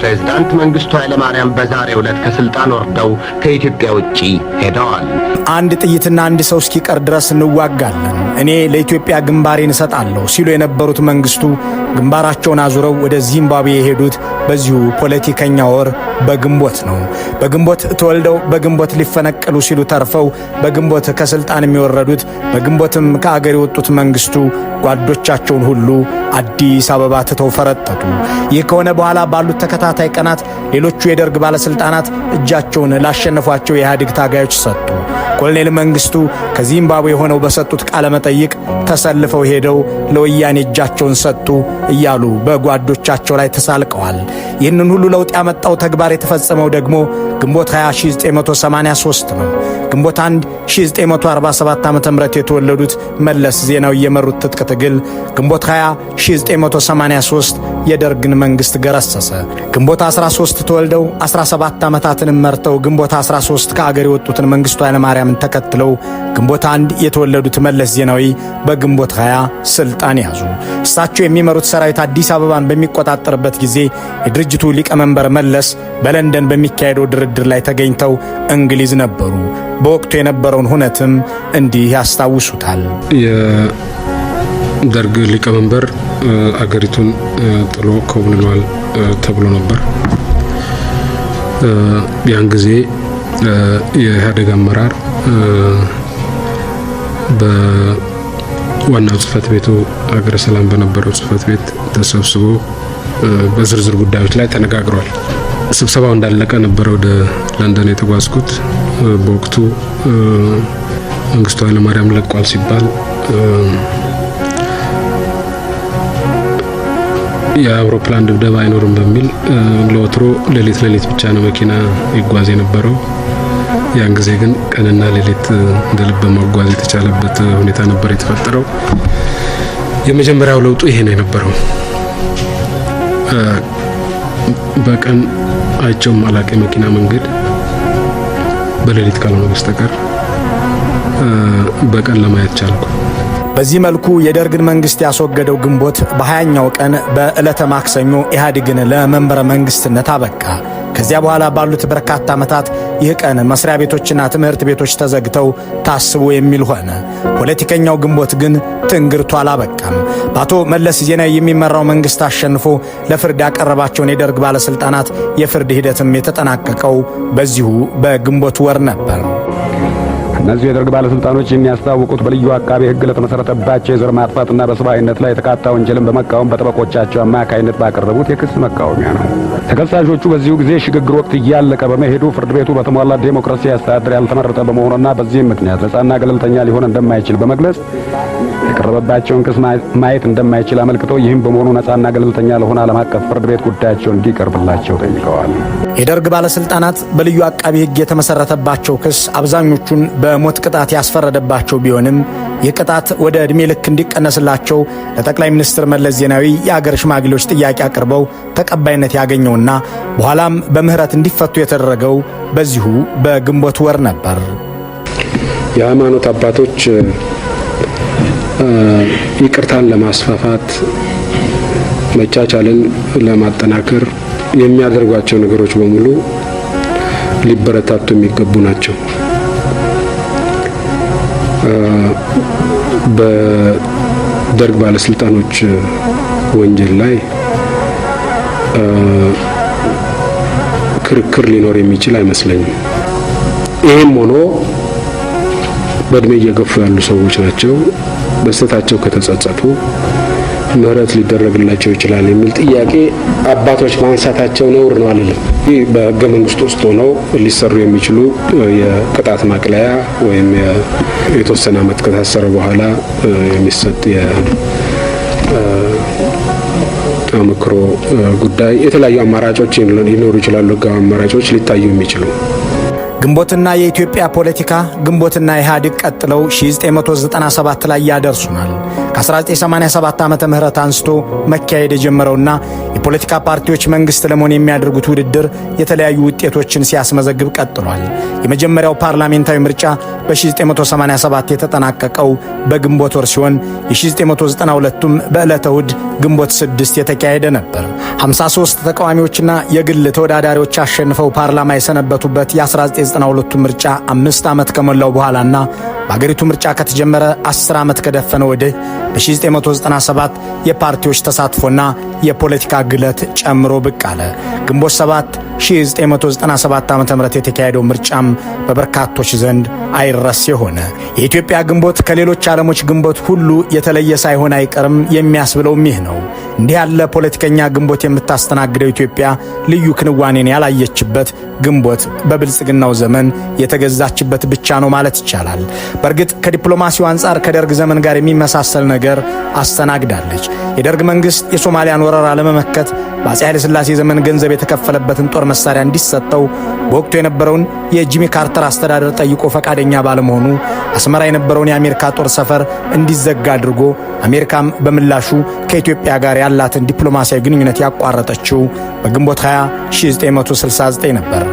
ፕሬዝዳንት መንግስቱ ኃይለማርያም በዛሬው ዕለት ከስልጣን ወርደው ከኢትዮጵያ ውጪ ሄደዋል። አንድ ጥይትና አንድ ሰው እስኪቀር ድረስ እንዋጋለን፣ እኔ ለኢትዮጵያ ግንባሬን እሰጣለሁ ሲሉ የነበሩት መንግስቱ ግንባራቸውን አዙረው ወደ ዚምባብዌ የሄዱት በዚሁ ፖለቲከኛ ወር በግንቦት ነው። በግንቦት ተወልደው በግንቦት ሊፈነቅሉ ሲሉ ተርፈው በግንቦት ከስልጣን የሚወረዱት፣ በግንቦትም ከአገር የወጡት መንግስቱ ጓዶቻቸውን ሁሉ አዲስ አበባ ትተው ፈረጠጡ። ይህ ከሆነ በኋላ ባሉት ተከታታይ ቀናት ሌሎቹ የደርግ ባለስልጣናት እጃቸውን ላሸነፏቸው የኢህአዴግ ታጋዮች ሰጡ። ኮሎኔል መንግስቱ ከዚምባብዌ ሆነው በሰጡት ቃለ መጠይቅ ተሰልፈው ሄደው ለወያኔ እጃቸውን ሰጡ እያሉ በጓዶቻቸው ላይ ተሳልቀዋል። ይህንን ሁሉ ለውጥ ያመጣው ተግባር የተፈጸመው ደግሞ ግንቦት 20 1983 ነው። ግንቦት 1 1947 ዓ.ም የተወለዱት መለስ ዜናዊ የመሩት ትጥቅ ትግል ግንቦት 20 1983 የደርግን መንግስት ገረሰሰ። ግንቦት 13 ተወልደው 17 ዓመታትንም መርተው ግንቦት 13 ከአገር የወጡትን መንግስቱ ኃይለማርያምን ተከትለው ግንቦት 1 የተወለዱት መለስ ዜናዊ በግንቦት 20 ስልጣን ያዙ። እሳቸው የሚመሩት ሰራዊት አዲስ አበባን በሚቆጣጠርበት ጊዜ የድርጅቱ ሊቀመንበር መለስ በለንደን በሚካሄደው ድርድር ላይ ተገኝተው እንግሊዝ ነበሩ። በወቅቱ የነበረውን ሁነትም እንዲህ ያስታውሱታል። የደርግ ሊቀመንበር አገሪቱን ጥሎ ኮብልሏል ተብሎ ነበር። ያን ጊዜ የኢህአዴግ አመራር በዋናው ጽህፈት ቤቱ ሀገረ ሰላም በነበረው ጽህፈት ቤት ተሰብስቦ በዝርዝር ጉዳዮች ላይ ተነጋግሯል። ስብሰባው እንዳለቀ ነበረ ወደ ለንደን የተጓዝኩት። በወቅቱ መንግስቱ ኃይለማርያም ለቋል ሲባል የአውሮፕላን ድብደባ አይኖርም በሚል ለወትሮ ሌሊት ሌሊት ብቻ ነው መኪና ይጓዝ የነበረው። ያን ጊዜ ግን ቀንና ሌሊት እንደ ልብ መጓዝ የተቻለበት ሁኔታ ነበር የተፈጠረው። የመጀመሪያው ለውጡ ይሄ ነው የነበረው። በቀን አይቼውም አላቅ የመኪና መንገድ በሌሊት ካልሆነ በስተቀር በቀን ለማየት ቻልኩ። በዚህ መልኩ የደርግን መንግስት ያስወገደው ግንቦት በ20ኛው ቀን በዕለተ ማክሰኞ ኢህአዴግን ለመንበረ መንግስትነት አበቃ። ከዚያ በኋላ ባሉት በርካታ ዓመታት ይህ ቀን መስሪያ ቤቶችና ትምህርት ቤቶች ተዘግተው ታስቦ የሚል ሆነ። ፖለቲከኛው ግንቦት ግን ትንግርቱ አላበቃም። በአቶ መለስ ዜናዊ የሚመራው መንግስት አሸንፎ ለፍርድ ያቀረባቸውን የደርግ ባለስልጣናት የፍርድ ሂደትም የተጠናቀቀው በዚሁ በግንቦት ወር ነበር። እነዚሁ የደርግ ባለስልጣኖች የሚያስታውቁት በልዩ አቃቤ ሕግ ለተመሰረተባቸው የዘር ማጥፋትና በሰብአዊነት ላይ የተቃጣ ወንጀልን በመቃወም በጠበቆቻቸው አማካይነት ባቀረቡት የክስ መቃወሚያ ነው። ተከሳሾቹ በዚሁ ጊዜ ሽግግር ወቅት እያለቀ በመሄዱ ፍርድ ቤቱ በተሟላ ዴሞክራሲ አስተዳደር ያልተመረጠ በመሆኑና በዚህም ምክንያት ነጻና ገለልተኛ ሊሆን እንደማይችል በመግለጽ የቀረበባቸውን ክስ ማየት እንደማይችል አመልክተው ይህም በመሆኑ ነጻና ገለልተኛ ለሆነ ዓለም አቀፍ ፍርድ ቤት ጉዳያቸው እንዲቀርብላቸው ጠይቀዋል። የደርግ ባለስልጣናት በልዩ አቃቢ ሕግ የተመሰረተባቸው ክስ አብዛኞቹን በሞት ቅጣት ያስፈረደባቸው ቢሆንም ይህ ቅጣት ወደ ዕድሜ ልክ እንዲቀነስላቸው ለጠቅላይ ሚኒስትር መለስ ዜናዊ የአገር ሽማግሌዎች ጥያቄ አቅርበው ተቀባይነት ያገኘውና በኋላም በምህረት እንዲፈቱ የተደረገው በዚሁ በግንቦት ወር ነበር። የሃይማኖት አባቶች ይቅርታን ለማስፋፋት፣ መቻቻልን ለማጠናከር የሚያደርጓቸው ነገሮች በሙሉ ሊበረታቱ የሚገቡ ናቸው። በደርግ ባለስልጣኖች ወንጀል ላይ ክርክር ሊኖር የሚችል አይመስለኝም። ይህም ሆኖ በእድሜ እየገፉ ያሉ ሰዎች ናቸው። በስህተታቸው ከተጸጸቱ ምህረት ሊደረግላቸው ይችላል የሚል ጥያቄ አባቶች ማንሳታቸው ነውር ነው አልልም። ይህ በህገ መንግስቱ ውስጥ ሆነው ሊሰሩ የሚችሉ የቅጣት ማቅለያ ወይም የተወሰነ ዓመት ከታሰረ በኋላ የሚሰጥ የአመክሮ ጉዳይ፣ የተለያዩ አማራጮች ሊኖሩ ይችላሉ። ህጋዊ አማራጮች ሊታዩ የሚችሉ። ግንቦትና የኢትዮጵያ ፖለቲካ፣ ግንቦትና ኢህአዴግ ቀጥለው 1997 ላይ ያደርሱናል። ከ1987 ዓመተ ምህረት አንስቶ መካሄድ የጀመረውና የፖለቲካ ፓርቲዎች መንግስት ለመሆን የሚያደርጉት ውድድር የተለያዩ ውጤቶችን ሲያስመዘግብ ቀጥሏል። የመጀመሪያው ፓርላሜንታዊ ምርጫ በ1987 የተጠናቀቀው በግንቦት ወር ሲሆን የ1992ቱም በዕለተ እሁድ ግንቦት 6 የተካሄደ ነበር። 53 ተቃዋሚዎችና የግል ተወዳዳሪዎች አሸንፈው ፓርላማ የሰነበቱበት የ1992ቱ ምርጫ 5 ዓመት ከሞላው በኋላና በአገሪቱ ምርጫ ከተጀመረ 10 ዓመት ከደፈነ ወዲህ በ1997 የፓርቲዎች ተሳትፎና የፖለቲካ ግለት ጨምሮ ብቅ አለ። ግንቦት 7 1997 ዓ.ም የተካሄደው ምርጫም በበርካቶች ዘንድ አይረሴ ሆነ። የኢትዮጵያ ግንቦት ከሌሎች ዓለሞች ግንቦት ሁሉ የተለየ ሳይሆን አይቀርም የሚያስብለውም ይህ ነው። እንዲህ ያለ ፖለቲከኛ ግንቦት የምታስተናግደው ኢትዮጵያ ልዩ ክንዋኔን ያላየችበት ግንቦት በብልጽግናው ዘመን የተገዛችበት ብቻ ነው ማለት ይቻላል። በእርግጥ ከዲፕሎማሲው አንጻር ከደርግ ዘመን ጋር የሚመሳሰል ነገር አስተናግዳለች። የደርግ መንግስት የሶማሊያን ወረራ ለመመከት በአፄ ኃይለሥላሴ ዘመን ገንዘብ የተከፈለበትን ጦር መሳሪያ እንዲሰጠው በወቅቱ የነበረውን የጂሚ ካርተር አስተዳደር ጠይቆ ፈቃደኛ ባለመሆኑ አስመራ የነበረውን የአሜሪካ ጦር ሰፈር እንዲዘጋ አድርጎ አሜሪካም በምላሹ ከኢትዮጵያ ጋር ያላትን ዲፕሎማሲያዊ ግንኙነት ያቋረጠችው በግንቦት 20 1969 ነበር።